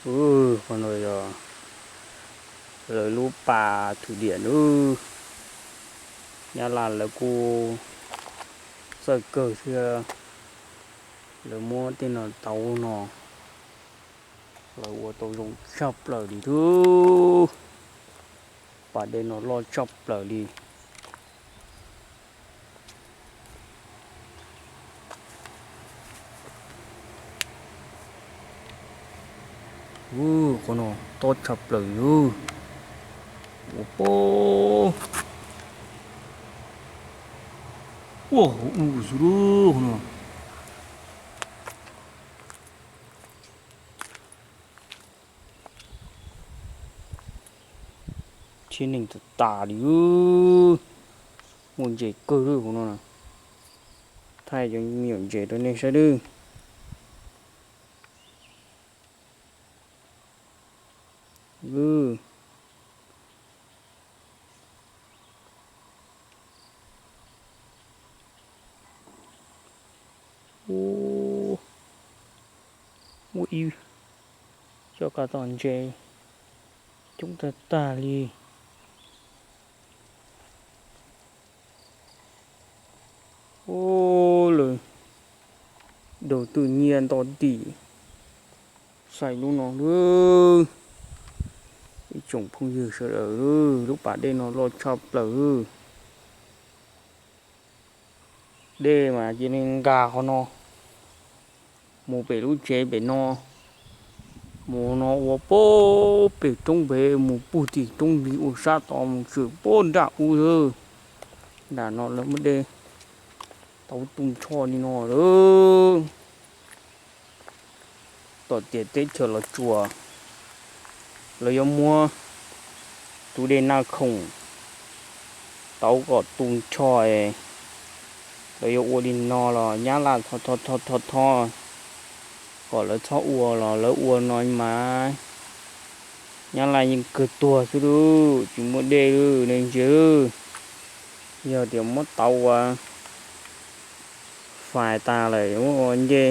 Ub, qhov no yog lawv lub pas thwm diam nawb. Nyab Laj lawv kuj txawj kawg thiab, lawv muab tej no tau no, lawv ua tau zoo tshaj plaws li thiab. Pas dej no loj tshaj plaws li. Ub, qhov no tob tshaj plaws li. Ua pob, ua hauv ub xwb lub qhov no. Tsheb neeg tas tas li. Muaj ntses kawg lub hauv no. Thaij cov me nyuam ntses rau nej saib lub. Ub, muaj ib co kav tom ntses coob tag tag li. Ub, lawv daug twj nyiaj nto tim saib lub no lub. Ib tsoom phooj ywg sawv daws, lub pas dej no loj tshaj plaws. Dej mas cia li nkag qhov no mus pem lub tsev pem no, mus no ua pob pem roob pem mus puag tim roob nti ua sab tod mus tshwm pob nram ub lawm. Nram no lawv muab dej tau tu nrho li no lawm. Tom tiam teb chaws Los Tsuas, lawv yuav muab tus dej Naj Khoom tau kom tu nrho, lawv yuav ua li no los Nyab Laj tho tho tho tho kom lawv txhob ua los lawv ua no mas Nyab Laj yeej kawg tuag xwb lub, tsis muaj dej lub ne ntsia lub. Yog tias muab tau ua fais tas lawm, muab ua ncej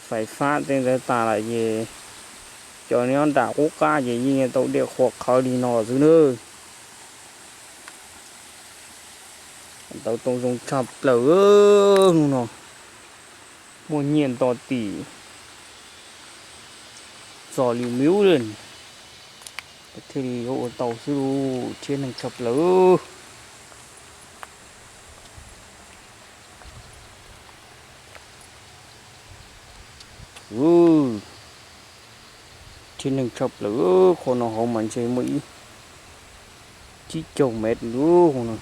fais fab tej ntawd tas lawm ces cov nyob nram qub qab ces yeej tau dej qhuav qhawv li no xwb nawb. Tau tau zoo tshaj plaws hnub no, muaj nyiaj nto tim txog li million thiaj li yuav ua tau xwb lub, thiab neeg tshaj plaws. Thiab neeg tshaj plaws, qhov no hauv mas ntshe muaj ib tsib caug mev lub no.